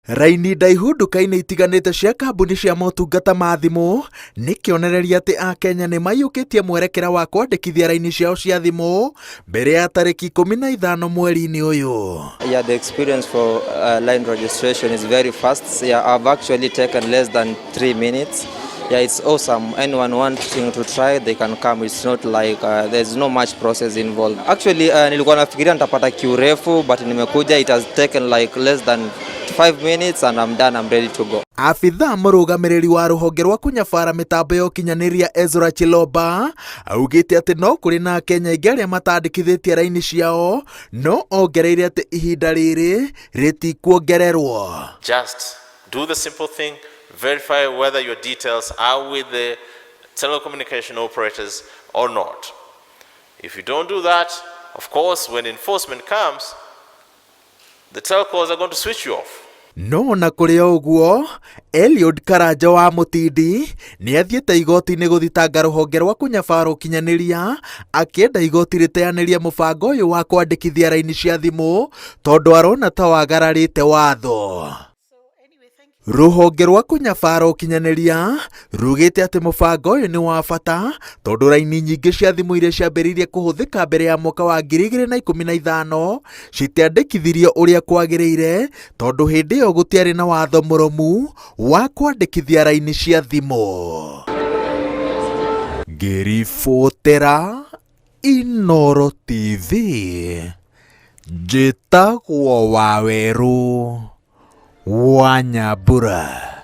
Raini ndaihu nduka-inĩ itiganĩte cia kambuni cia motungata ma thimũ nĩ kĩonereria atĩ Akenya nĩ maiyũkĩtie mwerekera wa kwandĩkithia raini ciao cia thimũ mbere ya tarĩki 15 mweri-inĩ ũyũ. Yeah, the experience for line registration is very fast. Yeah, I've actually taken less than 3 minutes. Yeah, it's awesome. Anyone wanting to try, they can come. It's not like there's no much process involved. Actually, nilikuwa nafikiria nitapata queue refu, but nimekuja, it has taken like less than 5 minutes and I'm done. I'm ready to go. Abithaa mũrũgamĩrĩri wa rũhonge rwa kũnyabara mĩtambo ya ũkinyanĩria Ezra Chiloba augĩte atĩ no kũrĩ na Akenya aingĩ arĩa matandĩkithĩtie raini ciao, no ongereire atĩ ihinda rĩrĩ rĩtikuongererwo. Just do the simple thing, verify whether your details are with the telecommunication operators or not. If you don't do that, of course, when enforcement comes, the telcos are going to switch you off. No ona kũrĩ o ũguo, Eliud Karanja wa Mũtindi nĩ athiĩte igoti-inĩ gũthitanga rũhonge rwa kũnyabara ũkinyanĩria, akĩenda igoti rĩteanĩrie mũbango ũyũ wa kwandĩkithia raini cia thimũ tondũ arona ta wagararĩte watho. Rũhonge rwa kũnyabara ũkinyanĩria rugĩte atĩ mũbango ũyũ nĩ wa bata tondũ raini nyingĩ cia thimũ iria ciambĩrĩirie kũhũthĩka mbere ya mwaka wa 2015 citiandĩkithirio ũrĩa kwagĩrĩire tondũ hĩndĩ ĩyo gũtiarĩ na watho mũrũmu wa kwandĩkithia raini cia thimũ. Ngĩribotera Inooro TV, njĩtagwo Wawerũ wa Nyambura.